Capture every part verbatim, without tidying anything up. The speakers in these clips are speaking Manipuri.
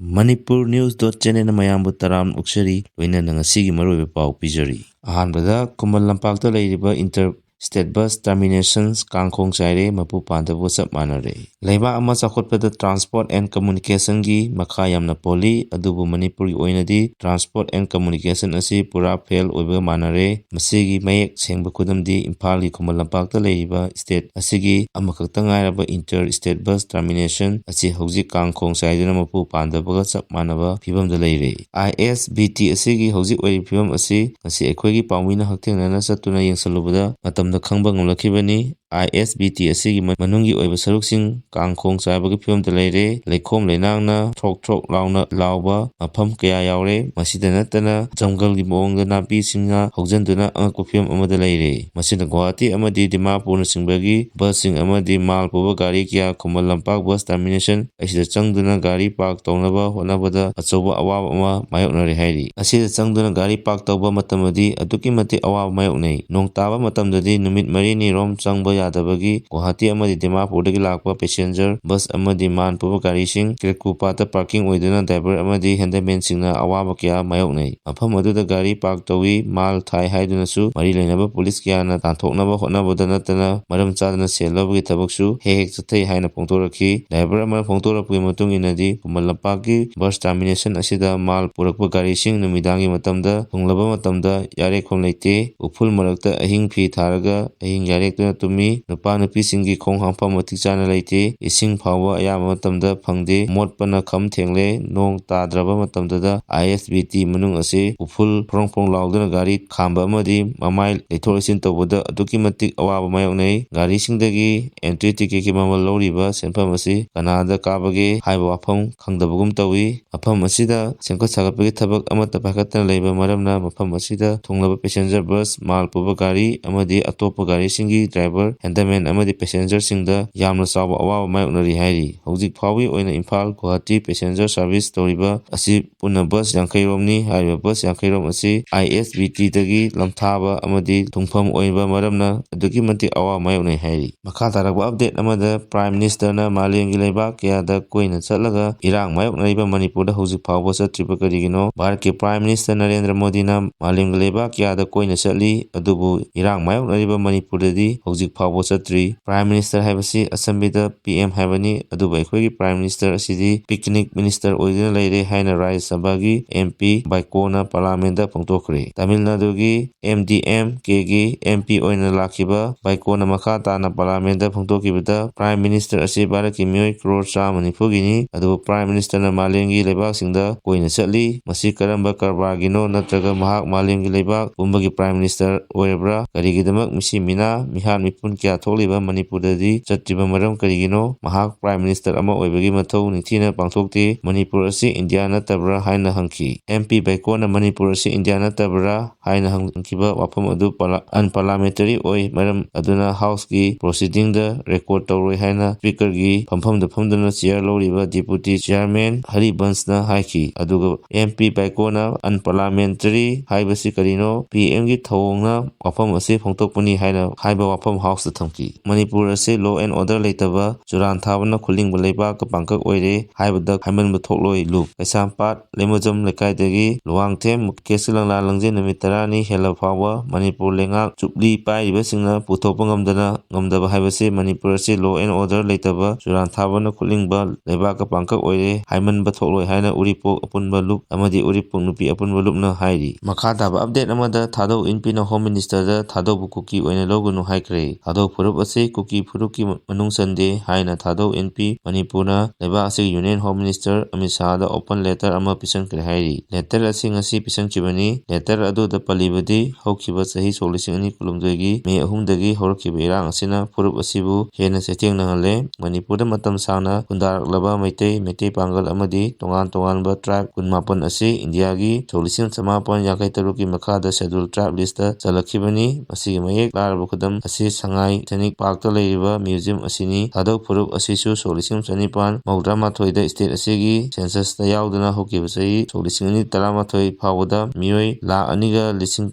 Manipur News dot channelꯅ ꯃꯌꯥꯝꯕꯨ ꯇꯔꯥꯝꯅ ꯑꯣꯛꯆꯔꯤ, ꯂꯣꯏꯅꯅ ꯉꯁꯤꯒꯤ ꯃꯔꯨꯑꯣꯏꯕ ꯄꯥꯎ ꯄꯤꯖꯔꯤ꯫ ꯑꯍꯥꯟꯕꯗ, ꯈꯨꯃꯟ ꯂꯝꯄꯥꯛꯇ ꯂꯩꯔꯤꯕ Inter State Bus Terminations ꯀꯥꯡꯈꯣꯡ ꯆꯥꯏꯔꯦ, ꯃꯄꯨ ꯄꯥꯟꯗꯕꯒ ꯆꯞ ꯃꯥꯟꯅꯔꯦ꯫ ꯂꯩꯕꯥꯛ ꯑꯃ ꯆꯥꯎꯈꯠꯄꯗ Transport and Communicationꯒꯤ ꯃꯈꯥ ꯌꯥꯝꯅ ꯄꯣꯜꯂꯤ, ꯑꯗꯨꯕꯨ ꯃꯅꯤꯄꯨꯔꯒꯤ ꯑꯣꯏꯅꯗꯤ Transport and Communication ꯑꯁꯤ ꯄꯨꯔꯥ fail ꯑꯣꯏꯕꯒ ꯃꯥꯟꯅꯔꯦ꯫ ꯃꯁꯤꯒꯤ ꯃꯌꯦꯛ ꯁꯦꯡꯕ ꯈꯨꯗꯝꯗꯤ ꯏꯝꯐꯥꯜꯒꯤ ꯈꯨꯃꯟ ꯂꯝꯄꯥꯛꯇ ꯂꯩꯔꯤꯕ state ꯑꯁꯤꯒꯤ ꯑꯃꯈꯛꯇ ꯉꯥꯏꯔꯕ Inter State Bus Termination ꯑꯁꯤ ꯍꯧꯖꯤꯛ ꯀꯥꯡꯈꯣꯡ ꯆꯥꯏꯗꯨꯅ ꯃꯄꯨ ꯄꯥꯟꯗꯕꯒ ꯆꯞ ꯃꯥꯟꯅꯕ ꯐꯤꯕꯝꯗ ꯂꯩꯔꯦ꯫ I S B T ꯑꯁꯤꯒꯤ ꯍꯧꯖꯤꯛ ꯑꯣꯏꯔꯤꯕ ꯐꯤꯕꯝ ꯑꯁꯤ ꯉꯁꯤ ꯑꯩꯈꯣꯏꯒꯤ ꯄꯥꯎꯃꯤꯅ ꯍꯛꯊꯦꯡꯅꯅ ꯆꯠꯇꯨꯅ ꯌꯦꯡꯁꯤꯜꯂꯨꯕꯗ ꯃꯇꯝꯗ ꯈꯪꯕ ꯉꯝꯂꯛꯈꯤꯕꯅꯤ꯫ I S B T ꯑꯁꯤꯒꯤ ꯃ-, ꯃꯅꯨꯡꯒꯤ ꯑꯣꯏꯕ ꯁꯔꯨꯛꯁꯤꯡ ꯀꯥꯡꯈꯣꯡ ꯆꯥꯏꯕꯒꯤ ꯐꯤꯕꯝꯗ ꯂꯩꯔꯦ꯫ ꯂꯩꯈꯣꯝ ꯂꯩꯅꯥꯡꯅ ꯊ꯭ꯔꯣꯛ ꯊ꯭ꯔꯣꯛ ꯂꯥꯎꯅ ꯂꯥꯎꯕ ꯃꯐꯝ ꯀꯌꯥ ꯌꯥꯎꯔꯦ꯫ ꯃꯁꯤꯗ ꯅꯠꯇꯅ ꯖꯪꯒꯜꯒꯤ ꯃꯑꯣꯡꯗ ꯅꯥꯄꯤꯁꯤꯡꯅ ꯍꯧꯖꯤꯟꯗꯨꯅ ꯑꯉꯛꯄ ꯐꯤꯕꯝ ꯑꯃꯗ ꯂꯩꯔꯦ꯫ ꯃꯁꯤꯅ ꯒꯨꯋꯥꯍꯥꯇꯤ ꯑꯃꯗꯤ ꯗꯤꯃꯥꯄꯨꯔꯅꯆꯤꯡꯕꯒꯤ busꯁꯤꯡ ꯑꯃꯗꯤ ꯃꯥꯜ ꯄꯨꯕ ꯒꯥꯔꯤ ꯀꯌꯥ ꯈꯨꯃꯟ ꯂꯝꯄꯥꯛ Bus Termination ꯑꯁꯤꯗ ꯆꯪꯗꯨꯅ ꯒꯥꯔꯤ park ꯇꯧꯅꯕ ꯍꯣꯠꯅꯕꯗ ꯑꯆꯧꯕ ꯑꯋꯥꯕ ꯑꯃ ꯃꯥꯌꯣꯛꯅꯔꯦ ꯍꯥꯏꯔꯤ꯫ ꯑꯁꯤꯗ ꯆꯪꯗꯨꯅ ꯒꯥꯔꯤ park ꯇꯧꯕ ꯃꯇꯝꯗꯗꯤ ꯑꯗꯨꯛꯀꯤ ꯃꯇꯤꯛ ꯑꯋꯥꯕ ꯃꯥꯌꯣꯛꯅꯩ꯫ ꯅꯣꯡ ꯇꯥꯕ ꯃꯇꯝꯗꯗꯤ ꯅꯨꯃꯤꯠ ꯃꯔꯤꯅꯤ ꯔꯣꯝ ꯆꯪꯕ ꯌꯥꯗꯕꯒꯤ ꯒꯨꯋꯥꯍꯥꯇꯤ ꯑꯃꯗꯤ ꯗꯤꯃꯥꯄꯨꯔꯗꯒꯤ ꯂꯥꯛꯄ passenger bus ꯑꯃꯗꯤ ꯃꯥꯜ ꯄꯨꯕ ꯒꯥꯔꯤꯁꯤꯡ ꯀ꯭ꯔꯦꯀꯨꯄꯥꯠꯇ parking ꯑꯣꯏꯗꯨꯅ driver ꯑꯃꯗꯤ handymanꯁꯤꯡꯅ ꯑꯋꯥꯕ ꯀꯌꯥ ꯃꯥꯌꯣꯛꯅꯩ꯫ ꯃꯐꯝ ꯑꯗꯨꯗ ꯒꯥꯔꯤ park ꯇꯧꯏ, ꯃꯥꯜ ꯊꯥꯏ ꯍꯥꯏꯗꯨꯅꯁꯨ ꯃꯔꯤ ꯂꯩꯅꯕ ꯄꯨꯂꯤꯁ ꯀꯌꯥꯅ ꯇꯥꯟꯊꯣꯛꯅꯕ ꯍꯣꯠꯅꯕꯗ ꯅꯠꯇꯅ ꯃꯔꯝ ꯆꯥꯗꯅ ꯁꯦꯜ ꯂꯧꯕꯒꯤ ꯊꯕꯛꯁꯨ ꯍꯦꯛ ꯍꯦꯛ ꯆꯠꯊꯩ ꯍꯥꯏꯅ ꯐꯣꯡꯗꯣꯔꯛꯈꯤ꯫ Driver ꯑꯃꯅ ꯐꯣꯡꯗꯣꯔꯛꯄꯒꯤ ꯃꯇꯨꯡ ꯏꯟꯅꯗꯤ ꯈꯨꯃꯟ ꯂꯝꯄꯥꯛꯀꯤ bus termination ꯑꯁꯤꯗ ꯃꯥꯜ ꯄꯨꯔꯛꯄ ꯒꯥꯔꯤꯁꯤꯡ ꯅꯨꯃꯤꯗꯥꯡꯒꯤ ꯃꯇꯝꯗ ꯊꯨꯡꯂꯕ ꯃꯇꯝꯗ ꯌꯥꯔꯦꯛꯐꯝ ꯂꯩꯇꯦ꯫ ꯎꯐꯨꯜ ꯃꯔꯛꯇ ꯑꯍꯤꯡ ꯐꯤ ꯊꯥꯔꯒ ꯑꯍꯤꯡ ꯌꯥꯔꯦꯛꯇꯨꯅ ꯇꯨꯝꯃꯤ꯫ ꯅꯨꯄꯥ ꯅꯨꯄꯤꯁꯤꯡꯒꯤ ꯈꯣꯡ ꯍꯥꯝꯐꯝ ꯃꯇꯤꯛ ꯆꯥꯅ ꯂꯩꯇꯦ꯫ ꯏꯁꯤꯡ ꯐꯥꯎꯕ ꯑꯌꯥꯝꯕ ꯃꯇꯝꯗ ꯐꯪꯗꯦ꯫ ꯃꯣꯠꯄꯅ ꯈꯝ ꯊꯦꯡꯂꯦ꯫ ꯅꯣꯡ ꯇꯥꯗ꯭ꯔꯕ ꯃꯇꯝꯗꯗ I S B T ꯃꯅꯨꯡ ꯑꯁꯤ ꯎꯐꯨꯜ ꯐ꯭ꯔꯣꯡ ꯐ꯭ꯔꯣꯡ ꯂꯥꯎꯗꯨꯅ ꯒꯥꯔꯤ ꯈꯥꯝꯕ ꯑꯃꯗꯤ ꯃꯃꯥꯏ ꯂꯩꯊꯣꯛ ꯂꯩꯁꯤꯟ ꯇꯧꯕꯗ ꯑꯗꯨꯛꯀꯤ ꯃꯇꯤꯛ ꯑꯋꯥꯕ ꯃꯥꯌꯣꯛꯅꯩ꯫ ꯒꯥꯔꯤꯁꯤꯡꯗꯒꯤ entry ticketꯀꯤ ꯃꯃꯜ ꯂꯧꯔꯤꯕ ꯁꯦꯟꯐꯝ ꯑꯁꯤ ꯀꯅꯥꯗ ꯀꯥꯕꯒꯦ ꯍꯥꯏꯕ ꯋꯥꯐꯝ ꯈꯪꯗꯕꯒꯨꯝ ꯇꯧꯏ꯫ ꯃꯐꯝ ꯑꯁꯤꯗ ꯁꯦꯝꯒꯠ ꯁꯥꯒꯠꯄꯒꯤ ꯊꯕꯛ ꯑꯃꯠꯇ ꯄꯥꯏꯈꯠꯇꯅ ꯂꯩꯕ ꯃꯔꯝꯅ ꯃꯐꯝ ꯑꯁꯤꯗ ꯊꯨꯡꯂꯕ passenger bus, ꯃꯥꯜ ꯄꯨꯕ ꯒꯥꯔꯤ ꯑꯃꯗꯤ ꯑꯇꯣꯞꯄ ꯒꯥꯔꯤꯁꯤꯡꯒꯤ driver ꯍꯦꯟꯗꯃꯦꯟ ꯑꯃꯗꯤ ꯄꯦꯁꯦꯟꯖꯔꯁꯤꯡꯗ ꯌꯥꯝꯅ ꯆꯥꯎꯕ ꯑꯋꯥꯕ ꯃꯥꯌꯣꯛꯅꯔꯤ ꯍꯥꯏꯔꯤ꯫ ꯍꯧꯖꯤꯛ ꯐꯥꯎꯕꯒꯤ ꯑꯣꯏꯅ ꯏꯝꯐꯥꯜ ꯒꯨꯋꯥꯍꯥꯇꯤ ꯄꯦꯁꯦꯟꯖꯔ ꯁꯥꯔꯚꯤꯁ ꯇꯧꯔꯤꯕ ꯑꯁꯤ ꯄꯨꯟꯅ ꯕꯁ ꯌꯥꯡꯈꯩꯔꯣꯝꯅꯤ꯫ ꯍꯥꯏꯔꯤꯕ ꯕꯁ ꯌꯥꯡꯈꯩꯔꯣꯝ ꯑꯁꯤ ISBTꯗꯒꯤ ꯂꯝꯊꯥꯕ ꯑꯃꯗꯤ ꯊꯨꯡꯐꯝ ꯑꯣꯏꯕ ꯃꯔꯝꯅ ꯑꯗꯨꯛꯀꯤ ꯃꯇꯤꯛ ꯑꯋꯥꯕ ꯃꯥꯌꯣꯛꯅꯩ ꯍꯥꯏꯔꯤ꯫ ꯃꯈꯥ ꯇꯥꯔꯛꯄ ꯑꯞꯗꯦꯠ ꯑꯃꯗ, ꯄ꯭ꯔꯥꯏꯝ ꯃꯤꯅꯤꯁꯇꯔꯅ ꯃꯥꯂꯦꯝꯒꯤ ꯂꯩꯕꯥꯛ ꯀꯌꯥꯗ ꯀꯣꯏꯅ ꯆꯠꯂꯒ ꯏꯔꯥꯡ ꯃꯥꯌꯣꯛꯅꯔꯤꯕ ꯃꯅꯤꯄꯨꯔꯗ ꯍꯧꯖꯤꯛ ꯐꯥꯎꯕ ꯆꯠꯇ꯭ꯔꯤꯕ ꯀꯔꯤꯒꯤꯅꯣ? ꯚꯥꯔꯠꯀꯤ ꯄ꯭ꯔꯥꯏꯝ ꯃꯤꯅꯤꯁꯇꯔ ꯅꯔꯦꯟꯗ꯭ꯔ ꯃꯣꯗꯤꯅ ꯃꯥꯂꯦꯝꯒꯤ ꯂꯩꯕꯥꯛ ꯀꯌꯥꯗ ꯀꯣꯏꯅ ꯆꯠꯂꯤ, ꯑꯗꯨꯕꯨ ꯏꯔꯥꯡ ꯃꯥꯌꯣꯛꯅꯔꯤꯕ ꯃꯅꯤꯄꯨꯔꯗꯗꯤ ꯍꯧꯖꯤꯛ ꯐꯥꯎꯕ ꯆꯠꯇ꯭ꯔꯤ꯫ ꯄ꯭ꯔꯥꯏꯝ ꯃꯤꯅꯤꯁꯇꯔ ꯍꯥꯏꯕꯁꯤ ꯑꯁꯦꯝꯕ꯭ꯂꯤꯗ PM ꯍꯥꯏꯕꯅꯤ, ꯑꯗꯨꯕꯨ ꯑꯩꯈꯣꯏꯒꯤ ꯄ꯭ꯔꯥꯏꯝ ꯃꯤꯅꯤꯁꯇꯔ ꯑꯁꯤꯗꯤ ꯄꯤꯛꯅꯤꯛ ꯃꯤꯅꯤꯁꯇꯔ ꯑꯣꯏꯗꯨꯅ ꯂꯩꯔꯦ ꯍꯥꯏꯅ ꯔꯥꯖ꯭ꯌ ꯁꯚꯥꯒꯤ MP ꯕꯥꯏꯀꯣꯅ ꯄꯥꯔꯂꯥꯃꯦꯟꯗ ꯐꯣꯡꯗꯣꯛꯈ꯭ꯔꯦ꯫ ꯇꯥꯃꯤꯜ ꯅꯥꯗꯨꯒꯤ MDMKꯒꯤ MP ꯑꯣꯏꯅ ꯂꯥꯛꯈꯤꯕ ꯕꯥꯏꯀꯣꯅ ꯃꯈꯥ ꯇꯥꯅ ꯄꯥꯔꯂꯥꯃꯦꯟꯗ ꯐꯣꯡꯗꯣꯛꯈꯤꯕꯗ, ꯄ꯭ꯔꯥꯏꯝ ꯃꯤꯅꯤꯁꯇꯔ ꯑꯁꯤ ꯚꯥꯔꯠꯀꯤ ꯃꯤꯑꯣꯏ ꯀ꯭ꯔꯣꯔ ꯆꯥꯝꯃ ꯅꯤꯐꯨꯒꯤꯅꯤ, ꯑꯗꯨꯕꯨ ꯄ꯭ꯔꯥꯏꯝ ꯃꯤꯅꯤꯁꯇꯔꯅ ꯃꯥꯂꯦꯝꯒꯤ ꯂꯩꯕꯥꯛꯁꯤꯡꯗ ꯀꯣꯏꯅ ꯆꯠꯂꯤ꯫ ꯃꯁꯤ ꯀꯔꯝꯕ ꯀꯔꯕꯥꯔꯒꯤꯅꯣ? ꯅꯠꯇ꯭ꯔꯒ ꯃꯍꯥꯛ ꯃꯥꯂꯦꯝꯒꯤ ꯂꯩꯕꯥꯛ ꯄꯨꯝꯕꯒꯤ ꯄ꯭ꯔꯥꯏꯝ ꯃꯤꯅꯤꯁꯇꯔ ꯑꯣꯏꯔꯕ꯭ꯔꯥ? ꯀꯔꯤꯒꯤꯗꯃꯛ ꯃꯤꯁꯤ ꯃꯤꯅꯥ ꯃꯤꯍꯥꯠ ꯃꯤꯄꯨꯟ ꯀꯌꯥ ꯊꯣꯛꯂꯤꯕ ꯃꯅꯤꯄꯨꯔꯗꯗꯤ ꯆꯠꯇ꯭ꯔꯤꯕ ꯃꯔꯝ ꯀꯔꯤꯒꯤꯅꯣ? ꯃꯍꯥꯛ ꯄ꯭ꯔꯥꯏꯝ ꯃꯤꯅꯤꯁꯇꯔ ꯑꯃ ꯑꯣꯏꯕꯒꯤ ꯃꯊꯧ ꯅꯤꯡꯊꯤꯅ ꯄꯥꯡꯊꯣꯛꯇꯦ꯫ ꯃꯅꯤꯄꯨꯔ ꯑꯁꯤ ꯏꯟꯗꯤꯌꯥ ꯅꯠꯇꯕ꯭ꯔꯥ ꯍꯥꯏꯅ ꯍꯪꯈꯤ꯫ MP ꯕꯥꯏꯀꯣꯅ ꯃꯅꯤꯄꯨꯔ ꯑꯁꯤ ꯏꯟꯗꯤꯌꯥ ꯅꯠꯇꯕ꯭ꯔꯥ ꯍꯥꯏꯅ ꯍꯪꯈꯤꯕ ꯋꯥꯐꯝ ꯑꯗꯨ unparliamentary ꯑꯣꯏ, ꯃꯔꯝ ꯑꯗꯨꯅ ꯍꯥꯎꯁꯀꯤ ꯄ꯭ꯔꯣꯁꯤꯗꯤꯡꯗ ꯔꯦꯀꯣꯔꯗ ꯇꯧꯔꯣꯏ ꯍꯥꯏꯅ ꯁ꯭ꯄꯤꯀꯔꯒꯤ ꯐꯝꯐꯝꯗ ꯐꯝꯗꯨꯅ ꯆꯤꯌꯔ ꯂꯧꯔꯤꯕ ꯗꯤꯄꯨꯇꯤ ꯆꯤꯌꯔꯃꯦꯟ ꯍꯔꯤꯕꯟꯁꯅ ꯍꯥꯏꯈꯤ꯫ ꯑꯗꯨꯒ MP ꯕꯥꯏꯀꯣꯅ unparliamentary ꯍꯥꯏꯕꯁꯤ ꯀꯔꯤꯅꯣ? PMꯒꯤ ꯊꯧꯑꯣꯡꯅ ꯋꯥꯐꯝ ꯑꯁꯤ ꯐꯣꯡꯗꯣꯛꯄꯅꯤ ꯍꯥꯏꯅ ꯍꯥꯏꯕ ꯋꯥꯐꯝ ꯍꯥꯎꯁꯇ ꯊꯝꯈꯤ꯫ ꯃꯅꯤꯄꯨꯔ ꯑꯁꯤ law and order ꯂꯩꯇꯕ, ꯆꯨꯔꯥꯟ ꯊꯥꯕꯅ ꯈꯨꯂꯤꯡꯕ ꯂꯩꯕꯥꯛꯀ ꯄꯥꯡꯀꯛ ꯑꯣꯏꯔꯦ ꯍꯥꯏꯕꯗ ꯍꯥꯏꯃꯟꯕ ꯊꯣꯛꯂꯣꯏ꯫ ꯂꯨꯞ ꯀꯩꯁꯥꯝꯄꯥꯠ ꯂꯩꯃꯖꯝ ꯂꯩꯀꯥꯏꯗꯒꯤ ꯂꯨꯋꯥꯡꯊꯦꯝ ꯃꯨꯀꯦꯁꯀꯤ ꯂꯪꯂꯥ ꯂꯪꯖꯦꯜ ꯅꯨꯃꯤꯠ ꯇꯔꯥꯅꯤ ꯍꯦꯜꯂꯕ ꯐꯥꯎꯕ ꯃꯅꯤꯄꯨꯔ ꯂꯩꯉꯥꯛ ꯆꯨꯞꯂꯤ ꯄꯥꯏꯔꯤꯕꯁꯤꯡꯅ ꯄꯨꯊꯣꯛꯄ ꯉꯝꯗꯅ, ꯉꯝꯗꯕ ꯍꯥꯏꯕꯁꯤ ꯃꯅꯤꯄꯨꯔ ꯑꯁꯤ law and order ꯂꯩꯇꯕ, ꯆꯨꯔꯥꯟ ꯊꯥꯕꯅ ꯈꯨꯠꯂꯤꯡꯕ ꯂꯩꯕꯥꯛꯀ ꯄꯥꯡꯀꯛ ꯑꯣꯏꯔꯦ ꯍꯥꯏꯃꯟꯕ ꯊꯣꯛꯂꯣꯏ ꯍꯥꯏꯅ ꯎꯔꯤꯄꯣꯛ ꯑꯄꯨꯟꯕ ꯂꯨꯞ ꯑꯃꯗꯤ ꯎꯔꯤꯄꯣꯛ ꯅꯨꯄꯤ ꯑꯄꯨꯟꯕ ꯂꯨꯞꯅ ꯍꯥꯏꯔꯤ꯫ ꯃꯈꯥ ꯇꯥꯕ ꯑꯞꯗꯦꯠ ꯑꯃꯗ, ꯊꯥꯗꯧ ꯏꯟꯄꯤꯅ ꯍꯣꯝ ꯃꯤꯅꯤꯁꯇꯔꯗ ꯊꯥꯗꯧꯕꯨ ꯀꯨꯀꯤ ꯑꯣꯏꯅ ꯂꯧꯒꯅꯨ ꯍꯥꯏꯈ꯭ꯔꯦ꯫ ꯊꯥꯗꯧ ꯐꯨꯔꯨꯞ ꯑꯁꯤ ꯀꯨꯀꯤ ꯐꯨꯔꯨꯞꯀꯤ ꯃꯅꯨꯡ ꯆꯟꯗꯦ ꯍꯥꯏꯅ ꯊꯥꯗꯧ ꯏꯟꯄꯤ ꯃꯅꯤꯄꯨꯔꯅ ꯂꯩꯕꯥꯛ ꯑꯁꯤꯒꯤ ꯌꯨꯅꯤꯌꯟ ꯍꯣꯝ ꯃꯤꯅꯤꯁꯇꯔ ꯑꯃꯤꯠ ꯁꯥꯍꯗ ꯑꯣꯄꯟ ꯂꯦꯇꯔ ꯑꯃ ꯄꯤꯁꯤꯟꯈ꯭ꯔꯦ ꯍꯥꯏꯔꯤ꯫ ꯂꯦꯇꯔ ꯑꯁꯤ ꯉꯁꯤ ꯄꯤꯁꯤꯟꯈꯤꯕꯅꯤ꯫ ꯂꯦꯇꯔ ꯑꯗꯨꯗ ꯄꯜꯂꯤꯕꯗꯤ, ꯍꯧꯈꯤꯕ ꯆꯍꯤ ꯁꯣꯛ ꯂꯤꯁꯤꯡ ꯑꯅꯤ ꯀꯨꯟꯍꯨꯝꯗꯣꯏꯒꯤ ꯃꯦ ꯑꯍꯨꯝꯗꯒꯤ ꯍꯧꯔꯛꯈꯤꯕ ꯏꯔꯥꯡ ꯑꯁꯤꯅ ꯐꯨꯔꯨꯞ ꯑꯁꯤꯕꯨ ꯍꯦꯟꯅ ꯆꯩꯊꯦꯡ ꯅꯪꯍꯜꯂꯦ꯫ ꯃꯅꯤꯄꯨꯔꯗ ꯃꯇꯝ ꯁꯥꯡꯅ ꯈꯨꯟꯗꯥꯔꯛꯂꯕ ꯃꯩꯇꯩ, ꯃꯩꯇꯩ ꯄꯥꯡꯒꯜ ꯑꯃꯗꯤ ꯇꯣꯉꯥꯟ ꯇꯣꯉꯥꯟꯕ ꯇ꯭ꯔꯥꯏꯕ ꯀꯨꯟꯃꯥꯄꯟ ꯑꯁꯤ ꯏꯟꯗꯤꯌꯥꯒꯤ ꯁꯣꯛ ꯂꯤꯁꯤꯡ ꯆꯃꯥꯄꯟ ꯌꯥꯡꯈꯩ ꯇꯔꯨꯛꯀꯤ ꯃꯈꯥꯗ ꯁꯦꯗꯨꯜ ꯇ꯭ꯔꯥꯏꯕ ꯂꯤꯁꯇ ꯆꯜꯂꯛꯈꯤꯕꯅꯤ꯫ ꯃꯁꯤꯒꯤ ꯃꯌꯦꯛ ꯂꯥꯔꯕ ꯈꯨꯗꯝ ꯑꯁꯤ ꯁꯉꯥꯏ ꯅꯥꯏ ꯁꯦꯅꯤꯛ ꯄꯥꯔꯛꯇ ꯂꯩꯔꯤꯕ ꯃ꯭ꯌꯨꯖꯤꯌꯝ ꯑꯁꯤꯅꯤ꯫ ꯊꯥꯗꯧ ꯐꯨꯔꯨꯞ ꯑꯁꯤꯁꯨ ꯁꯣꯛ ꯂꯤꯁꯤꯡ ꯆꯅꯤꯄꯥꯟ ꯃꯧꯗ꯭ꯔꯥ ꯃꯥꯊꯣꯏꯗ ꯁ꯭ꯇꯦꯠ ꯑꯁꯤꯒꯤ ꯁꯦꯟꯁꯁꯇ ꯌꯥꯎꯗꯨꯅ ꯍꯧꯈꯤꯕ ꯆꯍꯤ ꯁꯣꯛ ꯂꯤꯁꯤꯡ ꯑꯅꯤ ꯇꯔꯥꯃꯥꯊꯣꯏ ꯐꯥꯎꯕꯗ ꯃꯤꯑꯣꯏ ꯂꯥꯈ ꯑꯅꯤꯒ ꯂꯤꯁꯤꯡ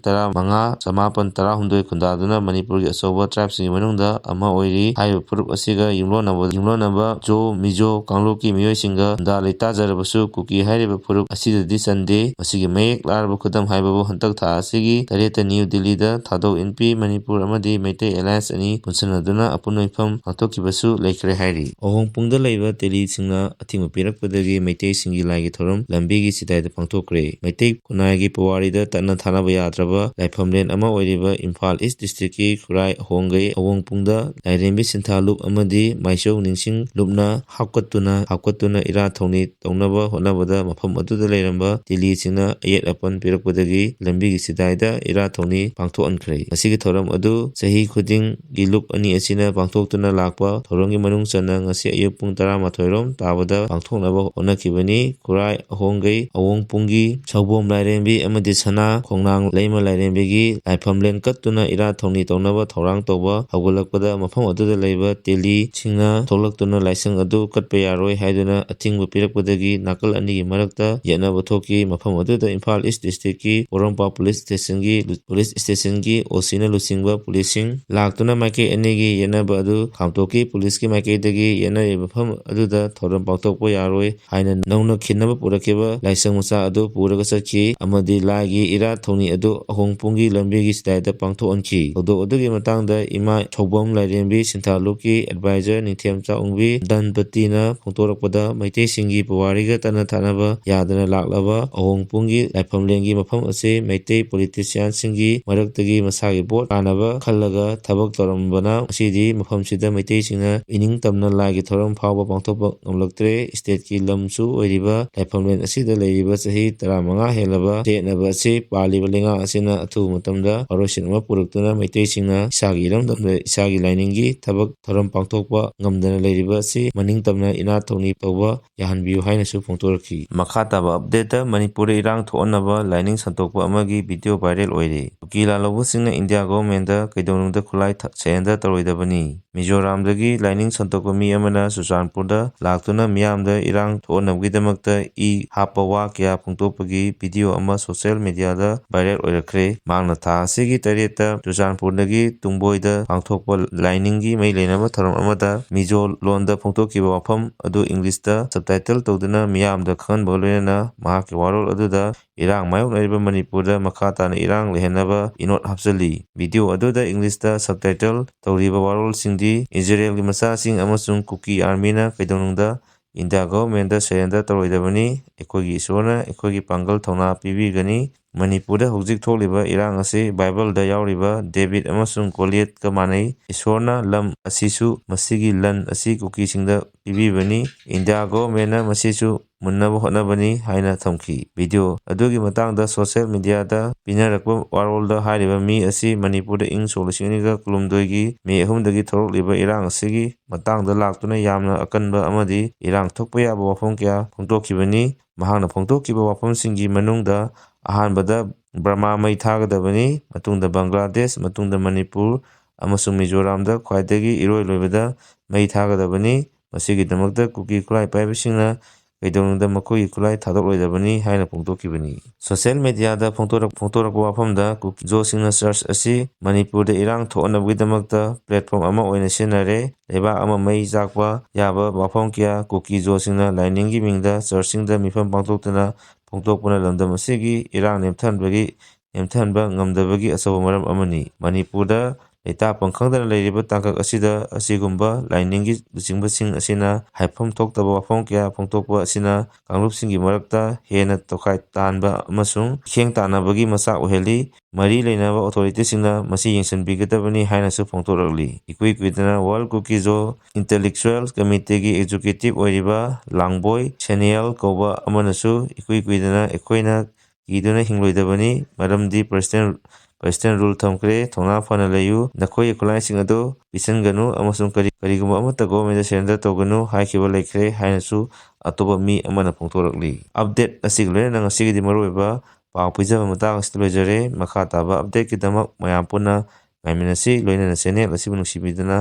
ꯇꯔꯥ ꯃꯉꯥ ꯆꯃꯥꯄꯟ ꯇꯔꯥꯍꯨꯝꯗꯣꯏ ꯈꯨꯟꯗꯥꯗꯨꯅ ꯃꯅꯤꯄꯨꯔꯒꯤ ꯑꯆꯧꯕ ꯇ꯭ꯔꯥꯏꯕꯁꯤꯡꯒꯤ ꯃꯅꯨꯡꯗ ꯑꯃ ꯑꯣꯏꯔꯤ꯫ ꯍꯥꯏꯔꯤꯕ ꯐꯨꯔꯨꯞ ꯑꯁꯤꯒ ꯌꯨꯝꯂꯣꯟꯅꯕ, ꯌꯨꯝꯂꯣꯟꯅꯕ ꯖꯣ, ꯃꯤꯖꯣ ꯀꯥꯡꯂꯨꯞꯀꯤ ꯃꯤꯑꯣꯏꯁꯤꯡꯒ ꯈꯨꯟꯗꯥ ꯂꯩꯇꯥꯖꯔꯕꯁꯨ ꯀꯨꯀꯤ ꯍꯥꯏꯔꯤꯕ ꯐꯨꯔꯨꯞ ꯑꯁꯤꯗꯗꯤ ꯆꯟꯗꯦ꯫ ꯃꯁꯤꯒꯤ ꯃꯌꯦꯛ ꯂꯥꯔꯕ ꯈꯨꯗꯝ ꯍꯥꯏꯕꯕꯨ ꯍꯟꯇꯛ ꯊꯥ ꯑꯁꯤꯒꯤ ꯇꯔꯦꯠꯇ ꯅ꯭ꯌꯨ ꯗꯤꯜꯂꯤꯗ ꯊꯥꯗꯧ ꯏꯟꯄꯤ ꯃꯅꯤꯄꯨꯔ ꯑꯃꯗꯤ ꯃꯩꯇꯩ ꯑꯦꯂꯥꯌꯟꯁ ꯑꯅꯤ ꯄꯨꯟꯁꯤꯟꯅꯗꯨꯅ ꯑꯄꯨꯟꯕ ꯃꯤꯐꯝ ꯄꯥꯡꯊꯣꯛꯈꯤꯕꯁꯨ ꯂꯩꯈ꯭ꯔꯦ ꯍꯥꯏꯔꯤ꯫ ꯑꯋꯣꯡꯄꯨꯡꯗ ꯂꯩꯕ ꯇꯦꯂꯤꯁꯤꯡꯅ ꯑꯊꯤꯡꯕ ꯄꯤꯔꯛꯄꯗꯒꯤ ꯃꯩꯇꯩꯁꯤꯡꯒꯤ ꯂꯥꯏꯒꯤ ꯊꯧꯔꯝ ꯂꯝꯕꯤꯒꯤ ꯆꯤꯗꯥꯏꯗ ꯄꯥꯡꯊꯣꯛꯈ꯭ꯔꯦ꯫ ꯃꯩꯇꯩ ꯈꯨꯟꯅꯥꯏꯒꯤ ꯄꯨꯋꯥꯔꯤꯗ ꯇꯠꯅ ꯊꯥꯅꯕ ꯌꯥꯗ꯭ꯔꯕ ꯂꯥꯏꯐꯝꯂꯦꯟ ꯑꯃ ꯑꯣꯏꯔꯤꯕ ꯏꯝꯐꯥꯜ ꯏꯁ ꯗꯤꯁꯇ꯭ꯔꯤꯛꯀꯤ ꯈꯨꯔꯥꯏ ꯑꯍꯣꯡꯒꯩ ꯑꯋꯣꯡꯄꯨꯡꯗ ꯂꯥꯏꯔꯦꯝꯕꯤ ꯁꯤꯟꯊꯥ ꯂꯨꯞ ꯑꯃꯗꯤ ꯃꯥꯏꯆꯧ ꯅꯤꯡꯁꯤꯡ ꯂꯨꯞꯅ ꯍꯥꯞꯀꯠꯇꯨꯅ, ꯍꯥꯞꯀꯠꯇꯨꯅ ꯏꯔꯥꯠ ꯊꯧꯅꯤ ꯇꯧꯅꯕ ꯍꯣꯠꯅꯕꯗ ꯃꯐꯝ ꯑꯗꯨꯗ ꯂꯩꯔꯝꯕ ꯇꯤꯂꯤꯁꯤꯡꯅ ꯑꯌꯦꯠ ꯑꯄꯟ ꯄꯤꯔꯛꯄꯗꯒꯤ ꯂꯝꯕꯤꯒꯤ ꯆꯤꯗꯥꯏꯗ ꯏꯔꯥꯠ ꯊꯧꯅꯤ ꯄꯥꯡꯊꯣꯛꯍꯟꯈ꯭ꯔꯦ꯫ ꯃꯁꯤꯒꯤ ꯊꯧꯔꯝ ꯑꯗꯨ ꯆꯍꯤ ꯈꯨꯗꯤꯡꯒꯤ ꯂꯨꯞ ꯑꯅꯤ ꯑꯁꯤꯅ ꯄꯥꯡꯊꯣꯛꯇꯨꯅ ꯂꯥꯛꯄ ꯊꯧꯔꯝꯒꯤ ꯃꯅꯨꯡ ꯆꯟꯅ ꯉꯁꯤ ꯑꯌꯨꯛ ꯄꯨꯡ ꯇꯔꯥꯃꯥꯊꯣꯏ ꯔꯣꯝ ꯇꯥꯕꯗ ꯄꯥꯡꯊꯣꯛꯅꯕ ꯍꯣꯠꯅꯈꯤꯕꯅꯤ꯫ ꯈꯨꯔꯥꯏ ꯑꯍꯣꯡꯒꯩ ꯑꯋꯣꯡꯄꯨꯡꯒꯤ ꯁꯧꯕꯣꯝ ꯂꯥꯏꯔꯦꯝꯕꯤ ꯑꯃꯗꯤ ꯁꯅꯥ ꯈꯣꯡꯅꯥꯡ ꯂꯩꯃ ꯂꯥꯏꯔꯦꯝꯕꯤꯒꯤ ꯂꯥꯏꯐꯝꯂꯦꯟ ꯀꯠꯇꯨꯅ ꯏꯔꯥꯠ ꯊꯧꯅꯤ ꯇꯧꯅꯕ ꯊꯧꯔꯥꯡ ꯇꯧꯕ ꯍꯧꯒꯠꯂꯛꯄꯗ ꯃꯐꯝ ꯑꯗꯨꯗ ꯂꯩꯕ ꯇꯦꯂꯤꯁꯤꯡꯅ ꯊꯣꯛꯂꯛꯇꯨꯅ ꯂꯥꯏꯁꯪ ꯑꯗꯨ ꯀꯠꯄ ꯌꯥꯔꯣꯏ ꯍꯥꯏꯗꯨꯅ ꯑꯊꯤꯡꯕ ꯄꯤꯔꯛꯄꯗꯒꯤ ꯅꯥꯀꯜ ꯑꯅꯤꯒꯤ ꯃꯔꯛꯇ ꯌꯦꯠꯅꯕ ꯊꯣꯛꯈꯤ꯫ ꯃꯐꯝ ꯑꯗꯨꯗ ꯏꯝꯐꯥꯜ ꯏꯁ ꯗꯤꯁꯇ꯭ꯔꯤꯛꯀꯤ ꯄꯣꯔꯣꯝꯄꯥꯠ ꯄꯨꯂꯤꯁ ꯁ꯭ꯇꯦꯁꯟꯒꯤ, ꯄꯨꯂꯤꯁ ꯁ꯭ꯇꯦꯁꯟꯒꯤ ꯑꯣ ꯁꯤꯅ ꯂꯨꯆꯤꯡꯕ ꯄꯨꯂꯤꯁꯁꯤꯡ ꯂꯥꯛꯇꯨꯅ ꯃꯥꯏꯀꯩ ꯑꯅꯤꯒꯤ ꯌꯦꯠꯅꯕ ꯑꯗꯨ ꯈꯥꯝꯇꯣꯛꯈꯤ꯫ ꯄꯨꯂꯤꯁꯀꯤ ꯃꯥꯏꯀꯩꯗꯒꯤ ꯌꯦꯠꯅꯔꯤꯕ ꯃꯐꯝ ꯑꯗꯨꯗ ꯊꯧꯔꯝ ꯄꯥꯡꯊꯣꯛꯄ ꯌꯥꯔꯣꯏ ꯍꯥꯏꯅ ꯅꯧꯅ ꯈꯤꯟꯅꯕ ꯄꯨꯔꯛꯈꯤꯕ ꯂꯥꯏꯁꯪ ꯃꯆꯥ ꯑꯗꯨ ꯄꯨꯔꯒ ꯆꯠꯈꯤ ꯑꯃꯗꯤ ꯂꯥꯏꯒꯤ ꯏꯔꯥꯠ ꯊꯧꯅꯤ ꯑꯗꯨ ꯑꯍꯣꯡꯄꯨꯡꯒꯤ ꯂꯝꯕꯤꯒꯤ ꯆꯤꯗꯥꯏꯗ ꯄꯥꯡꯊꯣꯛꯍꯟꯈꯤ꯫ ꯊꯧꯗꯣꯛ ꯑꯗꯨꯒꯤ ꯃꯇꯥꯡꯗ ꯏꯃꯥ ꯁꯧꯕꯝ ꯂꯥꯏꯔꯦꯝꯕꯤ ꯁꯤꯟꯊꯥꯂꯨꯞꯀꯤ ꯑꯦꯗꯚꯥꯏꯖꯔ ꯅꯤꯡꯊꯦꯝ ꯆꯥꯎꯕꯤ ꯗꯟꯄꯇꯤꯅ ꯐꯣꯡꯗꯣꯔꯛꯄꯗ, ꯃꯩꯇꯩꯁꯤꯡꯒꯤ ꯄꯨꯋꯥꯔꯤꯒ ꯇꯠꯅ ꯊꯥꯅꯕ ꯌꯥꯗꯅ ꯂꯥꯛꯂꯕ ꯑꯍꯣꯡꯄꯨꯡꯒꯤ ꯂꯥꯏꯐꯝꯂꯦꯟꯒꯤ ꯃꯐꯝ ꯑꯁꯤ ꯃꯩꯇꯩ ꯄꯣꯂꯤꯇꯤꯁꯤꯌꯥꯟꯁꯤꯡꯒꯤ ꯃꯔꯛꯇꯒꯤ ꯃꯁꯥꯒꯤ ꯚꯣꯠ ꯀꯥꯅꯕ ꯈꯜꯂꯒ ꯊꯕꯛ ꯇꯧꯔꯝꯕꯅ ꯉꯁꯤꯗꯤ ꯃꯐꯝꯁꯤꯗ ꯃꯩꯇꯩꯁꯤꯡꯅ ꯏꯅꯤꯡ ꯇꯝꯅ ꯂꯥꯏꯒꯤ ꯊꯧꯔꯝ ꯐꯥꯎꯕ ꯄꯥꯡꯊꯣꯛꯄ ꯉꯝꯂꯛꯇ꯭ꯔꯦ꯫ ꯁ꯭ꯇꯦꯠꯀꯤ ꯂꯝꯁꯨ ꯑꯣꯏꯔꯤꯕ ꯂꯥꯏꯐꯝꯂꯦꯟ ꯑꯁꯤꯗ ꯂꯩꯔꯤꯕ ꯆꯍꯤ ꯇꯔꯥꯃꯉꯥ ꯍꯦꯜꯂꯕ ꯆꯌꯦꯠꯅꯕ ꯑꯁꯤ ꯄꯥꯜꯂꯤꯕ ꯂꯩꯉꯥꯛ ꯑꯁꯤꯅ ꯑꯊꯨꯕ ꯃꯇꯝꯗ ꯋꯥꯔꯣꯏꯁꯤꯟ ꯑꯃ ꯄꯨꯔꯛꯇꯨꯅ ꯃꯩꯇꯩꯁꯤꯡꯅ ꯏꯁꯥꯒꯤ ꯏꯔꯝꯗꯝꯗ ꯏꯁꯥꯒꯤ ꯂꯥꯏꯅꯤꯡꯒꯤ ꯊꯕꯛ ꯊꯧꯔꯝ ꯄꯥꯡꯊꯣꯛꯄ ꯉꯝꯗꯅ ꯂꯩꯔꯤꯕ ꯑꯁꯤ ꯃꯅꯤꯡ ꯇꯝꯅ ꯏꯅꯥꯠ ꯊꯧꯅꯤ ꯇꯧꯕ ꯌꯥꯍꯟꯕꯤꯌꯨ ꯍꯥꯏꯅꯁꯨ ꯐꯣꯡꯗꯣꯔꯛꯈꯤ꯫ ꯃꯈꯥ ꯇꯥꯕ ꯑꯞꯗꯦꯠꯇ ꯃꯅꯤꯄꯨꯔꯗ ꯏꯔꯥꯡ ꯊꯣꯛꯍꯟꯅꯕ ꯂꯥꯏꯅꯤꯡ ꯁꯟꯗꯣꯛꯄ ꯑꯃꯒꯤ ꯚꯤꯗꯤꯑꯣ ꯚꯥꯏꯔꯦꯜ ꯑꯣꯏꯔꯦ꯫ ꯀꯨꯀꯤ ꯂꯥꯜꯍꯧꯕꯁꯤꯡꯅ ꯏꯟꯗꯤꯌꯥ ꯒꯣꯚꯔꯟꯃꯦꯟꯠꯇ ꯀꯩꯗꯧꯅꯨꯡꯗ ꯈꯨꯠꯂꯥꯏ ꯊ-, surrender ꯇꯧꯔꯣꯏꯗꯕꯅꯤ꯫ ꯃꯤꯖꯣꯔꯥꯝꯗꯒꯤ ꯂꯥꯏꯅꯤꯡ ꯁꯟꯗꯣꯛꯄ ꯃꯤ ꯑꯃꯅ ꯆꯨꯔꯆꯥꯟꯄꯨꯔꯗ ꯂꯥꯛꯇꯨꯅ ꯃꯤꯌꯥꯝꯗ ꯏꯔꯥꯡ ꯊꯣꯛꯍꯟꯅꯕꯒꯤꯗꯃꯛꯇ ꯏ ꯍꯥꯞꯄ ꯋꯥ ꯀꯌꯥ ꯐꯣꯡꯗꯣꯛꯄꯒꯤ video ꯑꯃ social mediaꯗ viral ꯑꯣꯏꯔꯛꯈ꯭ꯔꯦ꯫ ꯃꯍꯥꯛꯅ ꯊꯥ ꯑꯁꯤꯒꯤ ꯇꯔꯦꯠꯇ ꯆꯨꯔꯆꯥꯟꯄꯨꯔꯗꯒꯤ ꯇꯨꯡꯕꯣꯏꯗ ꯄꯥꯡꯊꯣꯛꯄ ꯂꯥꯏꯅꯤꯡꯒꯤ ꯃꯩ ꯂꯩꯅꯕ ꯊꯧꯔꯝ ꯑꯃꯗ ꯃꯤꯖꯣ ꯂꯣꯟꯗ ꯐꯣꯡꯗꯣꯛꯈꯤꯕ ꯋꯥꯐꯝ ꯑꯗꯨ Englishꯇ subtitle ꯇꯧꯗꯨꯅ ꯃꯤꯌꯥꯝꯗ ꯈꯪꯍꯟꯕꯒ ꯂꯣꯏꯅꯅ ꯃꯍꯥꯛꯀꯤ ꯋꯥꯔꯣꯜ ꯑꯗꯨꯗ ꯏꯔꯥꯡ ꯃꯥꯌꯣꯛꯅꯔꯤꯕ ꯃꯅꯤꯄꯨꯔꯗ ꯃꯈꯥ ꯇꯥꯅ ꯏꯔꯥꯡ ꯂꯩꯍꯟꯅꯕ ꯏꯅꯣꯠ ꯍꯥꯞꯆꯤꯜꯂꯤ꯫ Video ꯑꯗꯨꯗ Englishꯇ subtitle ꯇꯧꯔꯤꯕ ꯋꯥꯔꯣꯜꯁꯤꯡꯗꯤ, "ꯏꯖꯔꯦꯜꯒꯤ ꯃꯆꯥꯁꯤꯡ ꯑꯃꯁꯨꯡ ꯀꯨꯀꯤ armyꯅ ꯀꯩꯗꯧꯅꯨꯡꯗ ꯏꯟꯗꯤꯌꯥ governmentꯇ surrender ꯇꯧꯔꯣꯏꯗꯕꯅꯤ꯫ ꯑꯩꯈꯣꯏꯒꯤ ꯏꯁꯣꯔꯅ ꯑꯩꯈꯣꯏꯒꯤ ꯄꯥꯡꯒꯜ ꯊꯧꯅꯥ ꯄꯤꯕꯤꯒꯅꯤ꯫ ꯃꯅꯤꯄꯨꯔꯗ ꯍꯧꯖꯤꯛ ꯊꯣꯛꯂꯤꯕ ꯏꯔꯥꯡ ꯑꯁꯤ ꯕꯥꯏꯕꯜꯗ ꯌꯥꯎꯔꯤꯕ ꯗꯦꯕꯤꯠ ꯑꯃꯁꯨꯡ ꯒꯣꯂꯤꯌꯠꯀ ꯃꯥꯟꯅꯩ꯫ ꯏꯁꯣꯔꯅ ꯂꯝ ꯑꯁꯤꯁꯨ ꯃꯁꯤꯒꯤ ꯂꯟ ꯑꯁꯤ ꯀꯨꯀꯤꯁꯤꯡꯗ ꯄꯤꯕꯤꯕꯅꯤ꯫ ꯏꯟꯗꯤꯌꯥ governmentꯅ ꯃꯁꯤꯁꯨ ꯃꯨꯟꯅꯕ ꯍꯣꯠꯅꯕꯅꯤ" ꯍꯥꯏꯅ ꯊꯝꯈꯤ꯫ Video ꯑꯗꯨꯒꯤ ꯃꯇꯥꯡꯗ social mediaꯗ ꯄꯤꯅꯔꯛꯄ ꯋꯥꯔꯣꯜꯗ ꯍꯥꯏꯔꯤꯕ ꯃꯤ ꯑꯁꯤ ꯃꯅꯤꯄꯨꯔꯗ ꯏꯪ ꯁꯣꯛ ꯂꯤꯁꯤꯡ ꯑꯅꯤꯒ ꯀꯨꯟꯍꯨꯝꯗꯣꯏꯒꯤ ꯃꯦ ꯑꯍꯨꯝꯗꯒꯤ ꯊꯣꯛꯂꯛꯂꯤꯕ ꯏꯔꯥꯡ ꯑꯁꯤꯒꯤ ꯃꯇꯥꯡꯗ ꯂꯥꯛꯇꯨꯅ ꯌꯥꯝꯅ ꯑꯀꯟꯕ ꯑꯃꯗꯤ ꯏꯔꯥꯡ ꯊꯣꯛꯄ ꯌꯥꯕ ꯋꯥꯐꯝ ꯀꯌꯥ ꯐꯣꯡꯗꯣꯛꯈꯤꯕꯅꯤ꯫ ꯃꯍꯥꯛꯅ ꯐꯣꯡꯗꯣꯛꯈꯤꯕ ꯋꯥꯐꯝꯁꯤꯡꯒꯤ ꯃꯅꯨꯡꯗ ꯑꯍꯥꯟꯕꯗ ꯕꯔꯃꯥ ꯃꯩ ꯊꯥꯒꯗꯕꯅꯤ, ꯃꯇꯨꯡꯗ ꯕꯪꯒ꯭ꯂꯥꯗꯦꯁ, ꯃꯇꯨꯡꯗ ꯃꯅꯤꯄꯨꯔ ꯑꯃꯁꯨꯡ ꯃꯤꯖꯣꯔꯥꯝꯗ ꯈ꯭ꯋꯥꯏꯗꯒꯤ ꯏꯔꯣꯏ ꯂꯣꯏꯕꯗ ꯃꯩ ꯊꯥꯒꯗꯕꯅꯤ꯫ ꯃꯁꯤꯒꯤꯗꯃꯛꯇ ꯀꯨꯀꯤ ꯈꯨꯠꯂꯥꯏ ꯄꯥꯏꯕꯁꯤꯡꯅ ꯀꯩꯗꯧꯅꯨꯡꯗ ꯃꯈꯣꯏꯒꯤ ꯈꯨꯠꯂꯥꯏ ꯊꯥꯗꯣꯛꯂꯣꯏꯗꯕꯅꯤ ꯍꯥꯏꯅ ꯐꯣꯡꯗꯣꯛꯈꯤꯕꯅꯤ꯫ Social mediaꯗ ꯐꯣꯡꯗꯣꯔꯛ-, ꯐꯣꯡꯗꯣꯔꯛꯄ ꯋꯥꯐꯝꯗ ꯀꯨꯀꯤ ꯖꯣꯁꯤꯡꯅ church ꯑꯁꯤ ꯃꯅꯤꯄꯨꯔꯗ ꯏꯔꯥꯡ ꯊꯣꯛꯍꯟꯅꯕꯒꯤꯗꯃꯛꯇ platform ꯑꯃ ꯑꯣꯏꯅ ꯁꯤꯖꯤꯟꯅꯔꯦ꯫ ꯂꯩꯕꯥꯛ ꯑꯃ ꯃꯩ ꯆꯥꯛꯄ ꯌꯥꯕ ꯋꯥꯐꯝ ꯀꯌꯥ ꯀꯨꯀꯤ ꯖꯣꯁꯤꯡꯅ ꯂꯥꯏꯅꯤꯡꯒꯤ ꯃꯤꯡꯗ churchꯁꯤꯡꯗ ꯃꯤꯐꯝ ꯄꯥꯡꯊꯣꯛꯇꯨꯅ ꯐꯣꯡꯗꯣꯛꯄꯅ ꯂꯝꯗꯝ ꯑꯁꯤꯒꯤ ꯏꯔꯥꯡ ꯅꯦꯝꯊꯍꯟꯕꯒꯤ, ꯅꯦꯝꯊꯍꯟꯕ ꯉꯝꯗꯕꯒꯤ ꯑꯆꯧꯕ ꯃꯔꯝ ꯑꯃꯅꯤ꯫ ꯃꯅꯤꯄꯨꯔꯗ ꯂꯩꯇꯥꯐꯝ ꯈꯪꯗꯅ ꯂꯩꯔꯤꯕ ꯇꯥꯡꯀꯛ ꯑꯁꯤꯗ ꯑꯁꯤꯒꯨꯝꯕ ꯂꯥꯏꯅꯤꯡꯒꯤ ꯂꯨꯆꯤꯡꯕꯁꯤꯡ ꯑꯁꯤꯅ ꯍꯥꯏꯐꯝ ꯊꯣꯛꯇꯕ ꯋꯥꯐꯝ ꯀꯌꯥ ꯐꯣꯡꯗꯣꯛꯄ ꯑꯁꯤꯅ ꯀꯥꯡꯂꯨꯞꯁꯤꯡꯒꯤ ꯃꯔꯛꯇ ꯍꯦꯟꯅ ꯇꯣꯈꯥꯏ ꯇꯥꯍꯟꯕ ꯑꯃꯁꯨꯡ ꯏꯈꯦꯡ ꯇꯥꯟꯅꯕꯒꯤ ꯃꯆꯥꯛ ꯑꯣꯏꯍꯜꯂꯤ꯫ ꯃꯔꯤ ꯂꯩꯅꯕ authorityꯁꯤꯡꯅ ꯃꯁꯤ ꯌꯦꯡꯁꯤꯟꯕꯤꯒꯗꯕꯅꯤ ꯍꯥꯏꯅꯁꯨ ꯐꯣꯡꯗꯣꯔꯛꯂꯤ꯫ ꯏꯀꯨꯏ ꯀꯨꯏꯗꯅ World Kuki-Zo Intellectual Committeeꯒꯤ executive ꯑꯣꯏꯔꯤꯕ ꯂꯥꯡꯕꯣꯏ ꯁꯦꯅꯤꯌꯦꯜ ꯀꯧꯕ ꯑꯃꯅꯁꯨ ꯏꯀꯨꯏ ꯀꯨꯏꯗꯅ ꯑꯩꯈꯣꯏꯅ ꯀꯤꯗꯨꯅ ꯍꯤꯡꯂꯣꯏꯗꯕꯅꯤ, ꯃꯔꯝꯗꯤ President, President rule ꯊꯝꯈ꯭ꯔꯦ, ꯊꯧꯅꯥ ꯐꯅ ꯂꯩꯌꯨ, ꯅꯈꯣꯏꯒꯤ ꯈꯨꯠꯂꯥꯏꯁꯤꯡ ꯑꯗꯨ ꯄꯤꯁꯤꯟꯒꯅꯨ ꯑꯃꯁꯨꯡ ꯀꯔꯤ-, ꯀꯔꯤꯒꯨꯝꯕ ꯑꯃꯠꯇ governmentꯗ surrender ꯇꯧꯒꯅꯨ ꯍꯥꯏꯈꯤꯕ ꯂꯩꯈ꯭ꯔꯦ ꯍꯥꯏꯅꯁꯨ ꯑꯇꯣꯞꯄ ꯃꯤ ꯑꯃꯅ ꯐꯣꯡꯗꯣꯔꯛꯂꯤ꯫ Update ꯑꯁꯤꯒ ꯂꯣꯏꯅꯅ ꯉꯁꯤꯒꯤꯗꯤ ꯃꯔꯨꯑꯣꯏꯕ ꯄꯥꯎ ꯄꯤꯖꯕ ꯃꯇꯥꯡ ꯑꯁꯤꯗ ꯂꯣꯏꯖꯔꯦ꯫ ꯃꯈꯥ ꯇꯥꯕ updateꯀꯤꯗꯃꯛ ꯃꯌꯥꯝ ꯄꯨꯟꯅ ꯉꯥꯏꯃꯤꯟꯅꯁꯤ꯫ ꯂꯣꯏꯅꯅ ꯆꯦꯅꯦꯜ ꯑꯁꯤꯕꯨ ꯅꯨꯡꯁꯤꯕꯤꯗꯨꯅ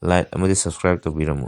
ꯂꯥꯏꯛ ꯑꯃꯗꯤ ꯁꯕꯁꯀ꯭ꯔꯥꯏꯕ ꯇꯧꯕꯤꯔꯝꯃꯨ꯫